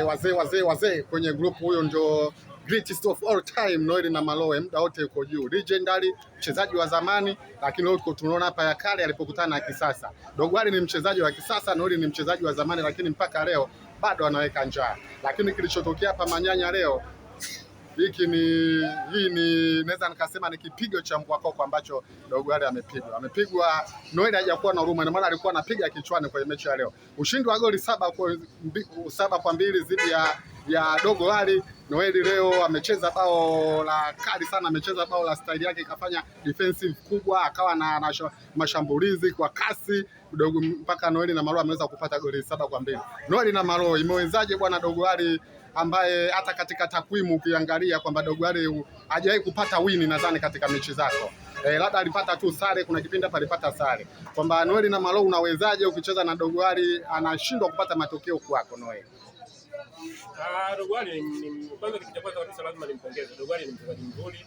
Wazee wazee wazee kwenye group, huyo ndio greatest of all time Noel na Maloe, muda wote yuko juu, legendary mchezaji wa zamani, lakini leo tunaona hapa ya kale alipokutana na kisasa. Dogo Ali ni mchezaji wa kisasa, Noel ni mchezaji wa zamani, lakini mpaka leo bado anaweka njaa. Lakini kilichotokea hapa Manyanya leo hiki ni hii ni naweza nikasema ni kipigo cha mbwa koko ambacho Dogo Ali amepigwa. Amepigwa, Noel hajakuwa na huruma, maana alikuwa anapiga kichwani kwenye mechi ya leo. Ushindi wa goli 7-2 dhidi ya Dogo Ali. Noel leo amecheza bao la kali sana, amecheza bao la staili yake, ikafanya defensive kubwa, akawa na mashambulizi kwa kasi dogo, mpaka Noel na Maro ameweza kupata goli 7-2. Noel na Maro imewezaje bwana Dogo Ali ambaye hata katika takwimu ukiangalia kwamba Dogo Ali hajawahi kupata win nadhani katika mechi zako. Labda alipata tu sare, kuna kipindi hapa alipata sare. Kwamba Noel na Malo unawezaje ukicheza na Dogo Ali anashindwa kupata matokeo kwako Noel? Ah, Dogo Ali ni kwanza, kitu cha kwanza kabisa lazima nimpongeze. Dogo Ali ni mchezaji mzuri.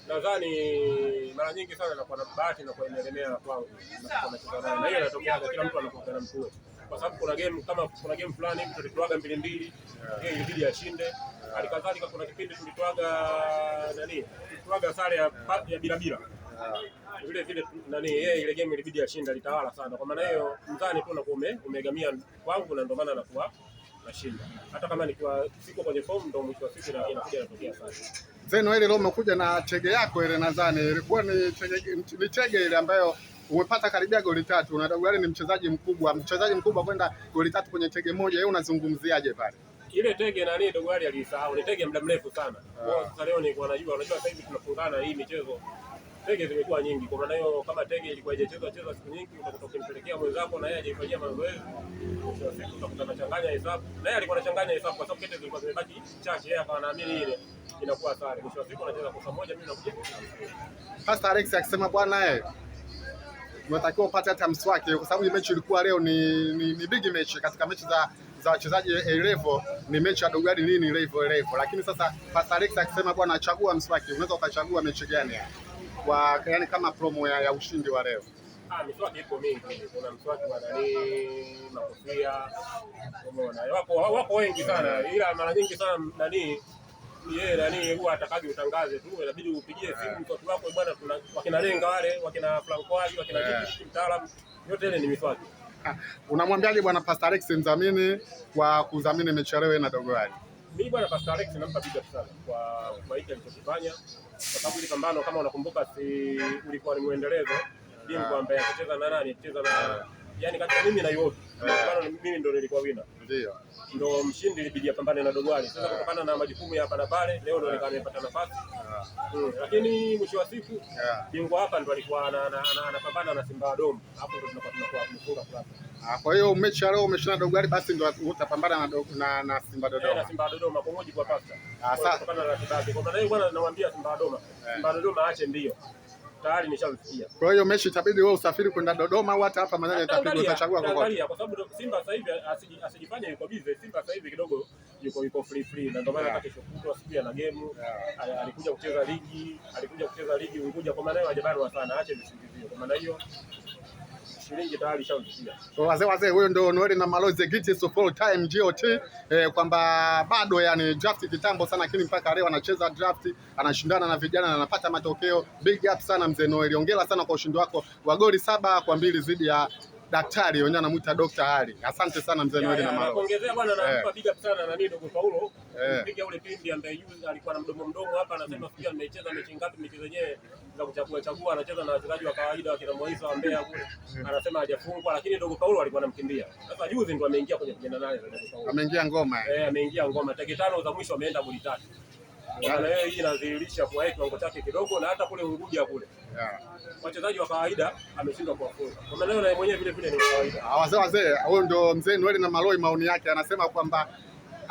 Nadhani mara nyingi sana nakuwa na bahati na kuwa imeelemea kwangu napokuwa nacheza naye, na hiyo inatokea kila mtu anakuwa na mtu, kwa sababu kuna game kama kuna game fulani hivi tulitoaga 2-2, yeye ilibidi ashinde. Halikadhalika kuna kipindi tulitoaga nani, tulitoaga sare ya bila bila vile vile nani, yeye ile game ilibidi ashinde, alitawala sana. Kwa maana hiyo mzani tu unakuwa umeegamia kwangu, na ndio maana anakuwa nashinda, hata kama nikiwa siko kwenye form, ndio mwisho wa siku inakuja inatokea sana. Mzee Noel, leo umekuja na chege yako ile, nadhani ilikuwa ni chege ile ambayo umepata karibia goli tatu. Na Dogo Ali ni mchezaji mkubwa kwenda goli tatu kwenye tege moja, yeye unazungumziaje pale? Ile tege nani Dogo Ali alisahau, ni tege muda mrefu sana. Kwa sasa leo nilikuwa najua, unajua sasa hivi tunafungana hii michezo, tege zimekuwa nyingi. Kwa maana hiyo kama tege ilikuwa haijachezwa chezwa siku nyingi, utakuta ukimpelekea mwenzako na yeye hajaifanyia mazoezi, mwisho wa siku utakuta anachanganya hesabu. Na yeye alikuwa anachanganya hesabu kwa sababu kete zilikuwa zimebaki chache, yeye akawa anaamini ile inakuwa sare. Mwisho wa siku anacheza kosa moja, mimi nakuja Pastor Alex akisema bwana unatakiwa upate hata mswaki kwa sababu hii mechi ilikuwa leo ni big match katika mechi za wachezaji A level, ni mechi ya Dogo Ali nini level level. Lakini sasa Pastor Alex akisema bwana, chagua mswaki, unaweza ukachagua mechi gani ya? Kwa yani kama promo ya ushindi wa leo. Ah, miswaki ipo mingi. Kuna mswaki wa nani, makofia, umeona. Wako wengi sana, ila mara nyingi sana nani yeye nani huwa atakagi utangaze tu, inabidi upigie simu mswaki wako bwana, tuna wakina Lenga wale, wakina Franco Ali, wakina yeah, mtaalamu, yote ile ni miswaki. Unamwambiaje bwana Pastor Alex mdhamini kwa kudhamini mechi ya leo na Dogo Ali? Mimi bwana Pastor Alex nampa big up sana kwa hiki alichokifanya, kwa sababu ile pambano kama unakumbuka, si ulikuwa ni mwendelezo bingwa ambaye akicheza na nani, akicheza na yani kati ya mimi na Iwobi, pambano mimi ndo nilikuwa winner, ndo mshindi, ilibidi apambane na Dogo Ali. Sasa kutokana na majukumu ya hapa na pale, leo ndo nikawa nimepata nafasi, lakini mwisho wa siku bingwa hapa ndo alikuwa anapambana na Simba Dodoma, hapo ndo tunakuwa tumefunga kurasa. Ah, kwa hiyo mechi ya leo umeshinda Dogo Ali, basi ndo utapambana na Simba Na Dodoma. Simba Dodoma kwa mujibu wa pasta. Ah, sasa Kutokana na ratiba yake. Kwa maana hiyo bwana, namwambia Simba Dodoma, Simba Dodoma aache mbio. Tayari nishamfikia. Kwa hiyo mechi itabidi wewe usafiri kwenda Dodoma au hata hapa Manyanya itapigwa, Angalia, utachagua kokote. angalia, kwa sababu Simba sasa hivi asijifanye yuko busy. Simba sasa hivi kidogo yuko free free, na ndio maana hata kesho kutwa siku ana game, alikuja kucheza ligi Unguja. Kwa maana hiyo hajabanwa sana, aache visingizio. Kwa maana hiyo shilingi tayari ishamfikia. Wazee wazee, huyo ndo Noel na Malozi, the greatest of all time GOT, kwamba bado yani draft kitambo sana, lakini mpaka leo anacheza draft, anashindana na vijana na anapata matokeo. Big up sana mzee Noel, hongera sana kwa ushindi wako wa goli 7-2 dhidi ya daktari wenyewe anamuita Dr. Ali. Asante sana mzee Noel na Malozi. Nakuongezea bwana, nampa big up sana nani Dogo Paulo, mpiga ule pimbi ambaye juzi alikuwa na mdomo mdomo hapa, anasema sijui amecheza mechi ngapi, mechi zenyewe za kuchagua chagua, anacheza na wachezaji wa kawaida wakina Moisa wa Mbeya kule, anasema hajafungwa, lakini Dogo Paulo alikuwa anamkimbia. Sasa juzi ndo ameingia kwenye 18 za Dogo Paulo. Ameingia ngoma. Eh, ameingia ngoma. Teke tano za mwisho ameenda goli tatu. Maana yeye hii inadhihirisha kwa yeye kiwango chake kidogo, na hata kule Unguja kule wachezaji wa kawaida ameshindwa kuwafunga. Kwa maana hiyo na mwenyewe vile vile ni kawaida. Ah, wazee wazee, huyo ndo mzee Noel na Maloi, maoni yake anasema kwamba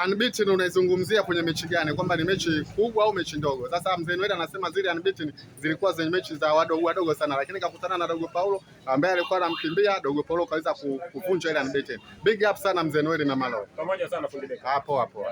unbeaten unaizungumzia kwenye mechi gani? Kwamba ni mechi kubwa au mechi ndogo? Sasa mzee Noel anasema zile unbeaten zilikuwa zenye mechi za wadogo wadogo sana, lakini kakutana na Dogo Paulo ambaye alikuwa anamkimbia Dogo Paulo kaweza kuvunja ile unbeaten. Big up sana mzee Noel na Maloi. Pamoja sana fundi Beka. Hapo hapo.